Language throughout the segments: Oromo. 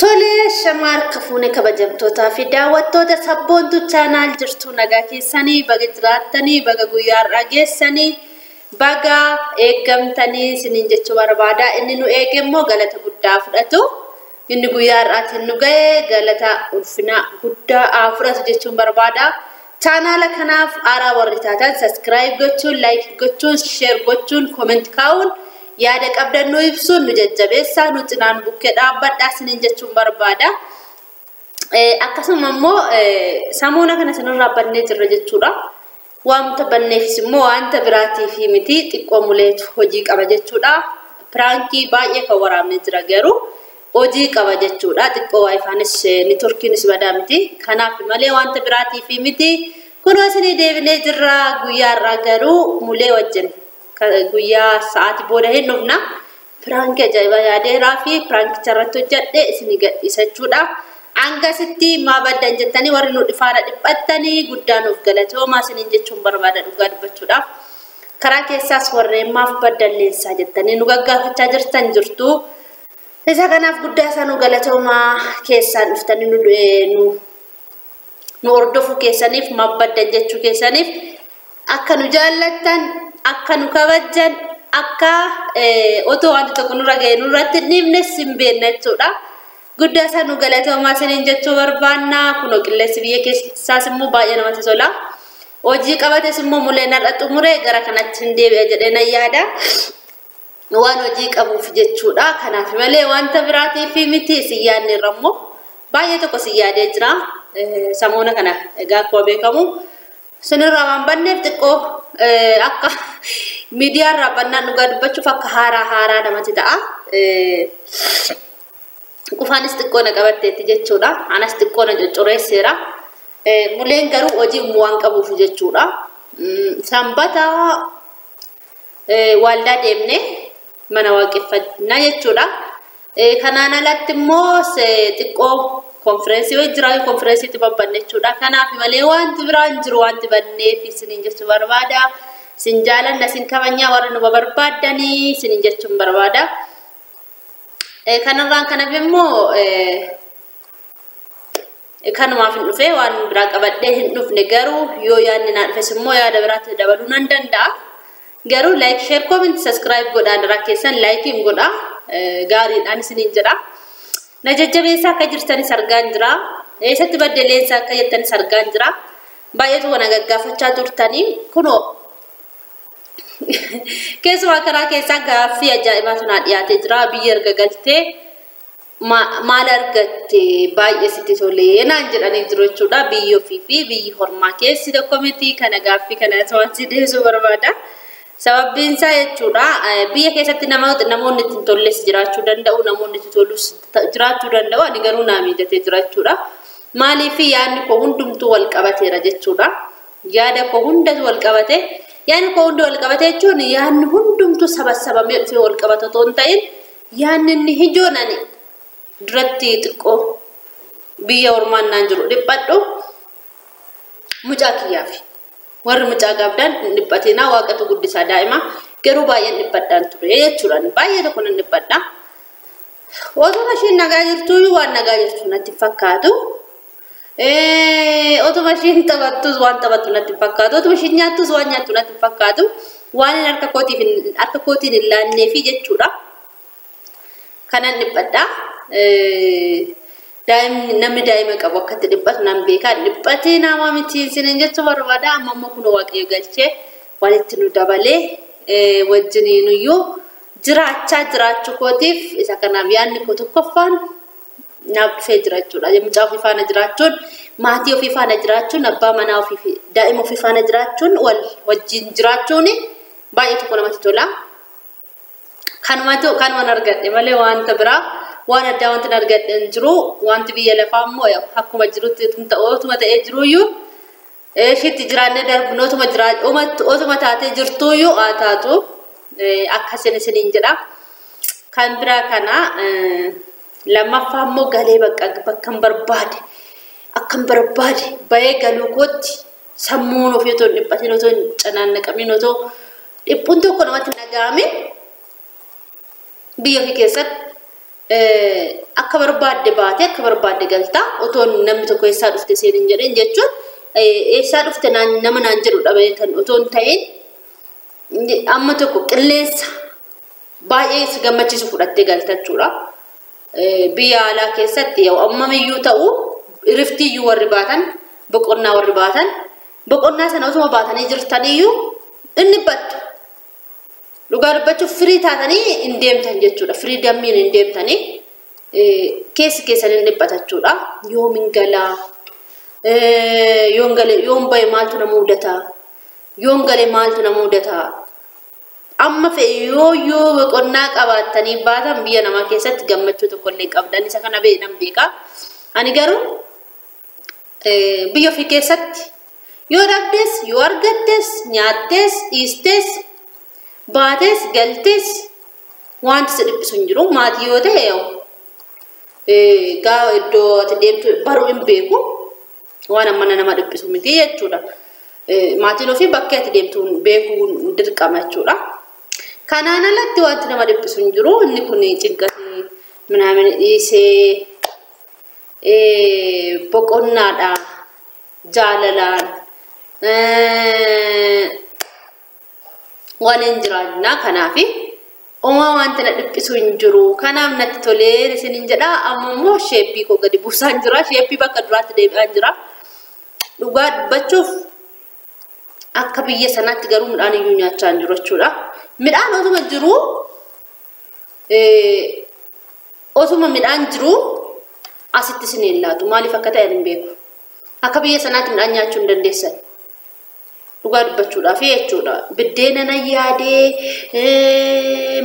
Tolee, shamaar kafuune kabajamtootaa fi daawwattoota Sabboontuu Channel jirtu, nagaa keessanii, baga jiraattanii, baga guyyaa har'aa geessanii, baga eeggamtanii isiniin jechuu barbaada. Inni nu eege immoo galata guddaa fudhatu. Inni guyyaa har'aatiin nu ga'e galata ulfina guddaa haa fudhatu jechuun barbaada. Chaanaala kanaaf haaraa warri taatan subscribe gochuun, like gochuun, share gochuun, comment kaa'uun, yaada qabdan nu ibsuun nu jajjabeessaa, nu cinaan bukkee dhaabbadhaa isiniin jechuun barbaada. Akkasuma immoo samuuna kana isinirraa bannee jirra jechuudha. Wanta banneefis immoo wanta biraatiif miti, xiqqoo muleetu hojii qaba jechuudha. Prankii baay'ee kan waraabnee jira, garuu hojii qaba jechuudha. Xiqqoo WiFinis networkiinis badaa miti. Kanaaf malee wanta biraatiif miti. Kunoo isinii deebinee jirra. Guyyaa irraa garuu mulee wajjin guyyaa sa'aatii booda hin dhufna. Prankii ajaa'ibaa yaadeeraa fi prankicha irratti hojjedhe isinii gadhiisa jechuudha. Hangasitti maa baddan jettanii warri nu faana dhiphattanii guddaa nuuf galatoomaa isiniin jechuun barbaada dhugaa dubbachuudhaaf. Karaa keessaas warreen maaf baddan leensaa jettanii nu gaggaafachaa jirtan jirtu. Isa kanaaf guddaa isaa nu galatoomaa. Keessaan dhuftanii nu hordofuu keessaniif, maaf baddan jechuu keessaniif, akka nu jaallattan, akka nu kabajjan, akka otoo wanti tokko nurra ga'e nurratti hin dhiibne sin beekna jechuudha. Guddaa isaa nu galatoomaa isiniin jechuu barbaanna. Kunoo qilleensi biyya keessaas immoo baay'ee namatti tola. Hojii qabates immoo muleen har'a xumuree gara kanatti hin deebi'a jedhee nan yaada. Waan hojii qabuuf jechuudha. Kanaaf malee wanta biraatiif miti. Isin yaadne irra immoo baay'ee tokko isin yaadee jira. Samoona kana egaa akkuma beekamu isinirraa waan banneef xiqqoo akka miidiyaarraa bannaan dhugaa dubbachuuf akka haaraa haaraa namatti ta'a. Qufaanis xiqqoo na qabatteetti jechuudha. Anas xiqqoo na coccoreesseera. Muleen garuu hojii waan qabuuf jechuudha. Sanbata waaldaa deemnee mana waaqeffannaa jechuudha. Kanaan alatti immoo xiqqoo konfireensii wayii jira, konfirensiitti babbanne jechuudha. Kanaaf malee wanti biraan jiru wanti banneef isiniin jechuu barbaada. Isin jaalanna, isin kabajnaa, warra nu barbaaddanii isiniin jechuun barbaada. Kanarraan kanaaf immoo kanumaaf hin dhufe, waan biraa qabadhee hin dhufne. Garuu yoo yaadni naa dhufes immoo yaada biraatti dabaluu nan danda'a. Garuu like, share, comment, subscribe godhaa, daraa keessan likeiin godhaa, gaariidhaan isiniin jedha. Na jajjabeessaa akka jirtanis argaan jira. Eessatti badde leensaa akka jettanis argaan jira. Baay'eetu kana gaggaafachaa turtanii, kunoo keessumaa karaa keessaa gaaffii ajaa'ibaatu naa dhiyaatee jira. Biyya erga galtee maal argatte, baay'ee sitti tolee naan jedhanii jiru jechuudha. Biyyi ofii fi biyyi hormaa keessi tokko miti. Kana gaaffii kana waan si deebisuu barbaada. Sababbiin isaa jechuudha, biyya keessatti namoonni itti hin tolles jiraachuu danda'u, namoonni itti tolus jiraachuu danda'u. Ani garuu naa mijatee jira jechuudha. Maaliif? Yaadni koo hundumtuu wal qabateera jechuudha. Yaada koo hundatu wal qabate. Yaadni koo hundi wal qabate jechuun yaadni hundumtuu sabasabamee dhufee wal qabata otoo hin ta'in, yaadni inni ijoon ani duratti xiqqoo biyya ormaan naan jiru dhiphadhu mucaa kiyyaafi. Warri mucaa qabdan hin dhiphatinaa, waaqatu guddisaa daa'ima. Garuu baay'een dhiphadhaan ture jechuudha. Baay'ee tokko nan dhiphadha. Otuma isheen nagaa jirtu waan nagaa jirtu natti fakkaatu. Otuma isheen taphattus waan taphattu natti fakkaatu. Otuma isheen nyaattus waan nyaattu natti fakkaatu. Waan harka kootiin hin laanneefi jechuudha. Kanan dhiphadha. Daa'imni, namni daa'ima qabu akkatti dhiphatu nan beekaa. Dhiphatee nama miti isiniin jechuu barbaada. Amma immoo kun Waaqayyo galchee walitti nu dabalee wajjiniin iyyuu jiraachaa jiraachuu kootiif isa kanaaf yaadni koo tokkoffaan naaf dhufee jira jechuudha. Mucaa ofii faana jiraachuun, maatii ofii faana jiraachuun, abbaa manaa ofii fi daa'ima ofii faana jiraachuun, wal wajjin jiraachuun baay'ee tokko namatti tola. Kanumatu kanuman argadhe malee wanta biraa waan addaa wanti argadhe hin jiru. Wanti biyya lafaa immoo akkuma jirutti otuma ta'ee jiruyyuu ishiitti jiraannee darbinu, otuma taatee jirtuyyuu haa taatu, akkasin isiniin jedha. Kan biraa kana lammaffaa immoo galee bakka bakkan barbaade akkan barbaade bahee galuu kootti sammuun ofii otoo hin dhiphatin, otoo hin canaannaqamin, otoo dhiphuun tokko namatti hin dhaga'amin biyya ofii keessatti Akka barbaadde baate akka barbaadde galta otoo namni tokko eessaa dhufte seen hin jedhin jechuun eessaa dhufte nama naan jedhu dhabeetan otoo hin ta'in amma tokko qilleensa baay'ee si gammachiisu fudhattee galta jechuudha. Biyya alaa keessatti ammamiyyuu ta'u riftiyyuu warri baatan boqonnaa warri baatan boqonnaa sana otuma baatanii jirtaniyyuu inni battu. Dhugaa dubbachuuf firii taatanii hin deemtan jechuudha. Firii dammiin hin deemtanii keessi keessan hin dhiphata jechuudha. Yoomin galaa? Yoon galee yoon bahe maaltu na mudata? Yoon galee maaltu na mudata? Amma fe'e yoo boqonnaa qabaattanii baatan biyya namaa keessatti gammachuu tokkollee qabdan isa kana nan beeka. Ani garuu biyya ofii keessatti yoo dhabdes yoo argattes nyaattees dhiistes baates galtes wanti si dhiphisu hin jiru. Maatii yoo ta'e gaafa iddoo ati deemtu baruu hin beeku waan amma nama dhiphisu miti jechuudha. Maatiin ofii bakka ati deemtu beekuu dirqama jechuudha. Kanaan alatti wanti nama dhiphisu hin jiru. Inni kun cinqatii minaamin dhiisee boqonnaadha jaalalaan waan hin jiraannaa kanaaf uumaa wanti na dhiphisu hin jiru. Kanaaf natti tolee isiniin jedha. Amma immoo sheeppii koo gadi buusaan jira. Sheeppii bakka duraatti deebi'aan jira. Dhugaa dubbachuuf akka biyya sanaatti garuu midhaan iyyuu nyaachaa hin jiru jechuudha. Midhaan otuma jiru otuma midhaan jiru asitti isin hin laatu. Maaliif akka ta'e hin beeku. Akka biyya sanaatti midhaan nyaachuu hin dandeessan. Dhugaa dubbachuudhaaf jechuudha. Biddeena na yaadee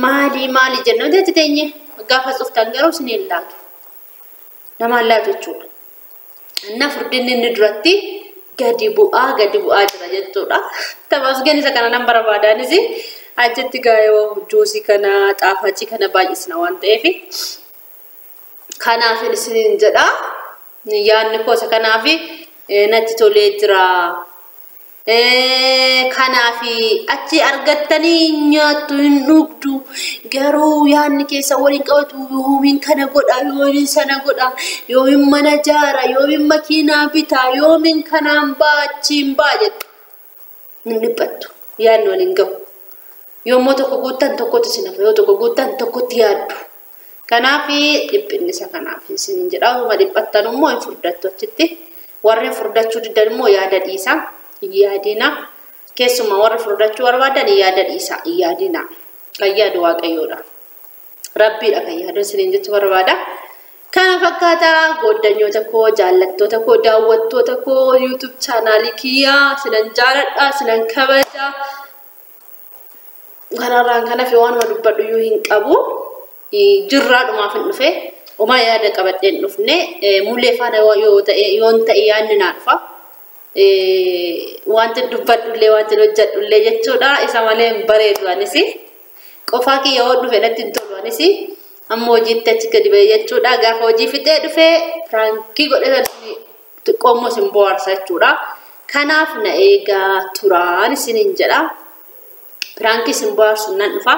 maali maali jenna wanti teenye gaafa cuftan garuu isin hin laatu. Namaan laatu jechuudha. Inna furdinni inni duratti gadi bu'aa jira jechuudha. Tamasgeen isa kana nan barbaadaanis achitti gaayoo juusii kana xaafacii kana baay'isna waan ta'eef kanaaf isiniin jedha. Yaadni koo isa kanaaf natti tolee jira. Kanaaf achi argattanii nyaattu hin dhugdu garuu yaadni keessa waliin qabatu yoomiin kana godha yoomiin sana godha yoomiin mana jaara yoomiin makiinaa bitaa yoomiin kanaan ba'a achiin ba'a jettu hin dhiphattu yaadni waliin gahu. Yommuu tokko guuttan tokkotti isin hafa yoo tokko guuttan tokkotti yaaddu. Kanaaf dhiphinni isa kanaaf isiniin jedha. Osuma dhiphattan immoo hin furdattu achitti. Warreen furdachuu diddan immoo yaada dhiisa. Yaadina keessumaa warra furdachuu barbaadan yaada dhiisa. Yaadina kan yaadu waaqayyoodha. Rabbiidha kan yaadu isiniin jechuu barbaada. Kana fakkaata goddanyoota koo jaallattoota koo daawwattoota koo YouTube chaanaalii kiyyaa sinan jaaladha sinan kabaja. Kanarraan kanaaf waanuma dubbadhu iyyuu hin qabu. Jirraa dhumaaf hin dhufe. Homaa yaada qabadhee hin dhufne. Mulee faana yoo ta'e yoon ta'e yaadni naa dhufa. Wanti dubbadhullee wanti hojjedhullee jechuudha. Isa malee hin bareedu anis. Qofaa kiyya yoo dhufe natti hin tolu anis. Amma hojiitti achi gadi ba'e jechuudha. Gaafa hojii fixee dhufee piraankii godhee xiqqoommoo isin bohaarsa jechuudha. Kanaaf na eegaa turaan isiniin jedha. Piraankii isin bohaarsu nan dhufa.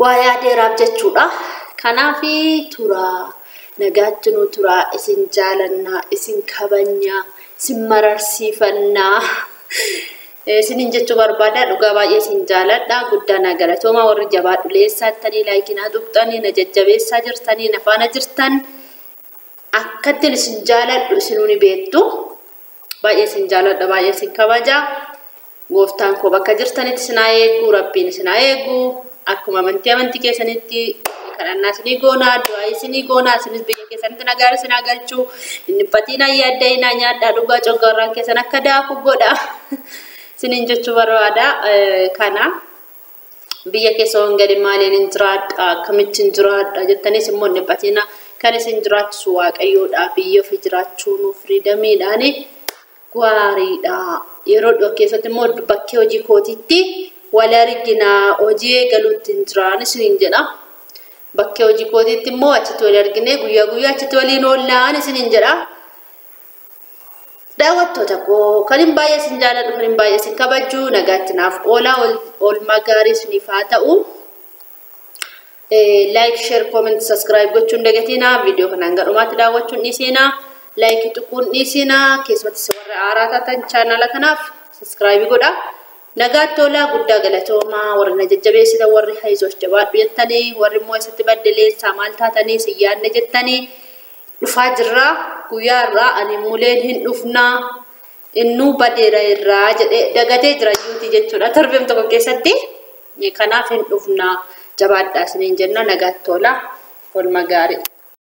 Waa yaadeeraaf jechuudha. Kanaaf turaa nagaatti nu turaa isin jaalannaa isin kabajnaa isin mararsiifannaa isiniin jechuu barbaada. Dhugaa baay'ee isin jaaladha. Guddaa na galatooma warri jabaadhu leessaattanii laayikinaa tuqxanii na jajjabeessaa jirtanii na faana jirtan akkattiin isin jaaladhu isinuu ni beektu. Baay'ee isin jaaladha baay'ee isin kabaja. Gooftaan koo bakka jirtanitti isin haa eegu rabbiin isin haa eegu. Akkuma amantii keessanitti kadhannaa isinii goonaa du'aa isinii goonaa isinis biyya keessanitti nagaa isin haa galchuu hin dhiphatinaa yaadda'inaa nyaadhaa dhugaa coggaarraan keessan akka daaku godha isiniin jechuu barbaada. Kana biyya keessa waan gadi maaliin hin jiraadha akkamitti hin jiraadha jettanis immoo hin dhiphatinaa kan isin jiraachisu waaqayyoodha. Biyya ofii jiraachuun firiidamiidhaan gaariidha. Yeroo dhiyoo keessatti immoo bakkee hojii kootiitti wal arginaa hojii eegaluutti hin jiraan isiniin jedha. Bakkee hojii kootiitti immoo achitti wal arginee guyyaa guyyaa achitti waliin oollaan isiniin jedha. Daawwattoota koo kan hin baay'ee isin jaalladhu kan hin baay'ee isin kabaju nagaatti naaf oolaa oolmaa gaarii isiniif haa ta'u. Like, share, comment, subscribe gochuun dagatinaa. Viidiyoo kanaan gadhumaatti daawwachuun dhiisinaa. Like tuquun dhiisinaa. Keessumatti warra haaraa taatan chaanala kanaaf subscribe godhaa. Nagaatti tolaa, guddaa galatoomaa. Warri na jajjabeessitan, warri hayizoos jabaadhu jettanii, warri immoo isatti baddaleessaa maal taatanii si yaadne jettanii, dhufaa jirraa. Guyyaa irraa ani muleen hin dhufnaa, innuu badeera irraa jedhee dagatee jira yuuti jechuudha torbeen tokko keessatti. Kanaaf hin dhufnaa, jabaadhaa isiniin jenna. Nagaatti tolaa, oolmaa gaarii.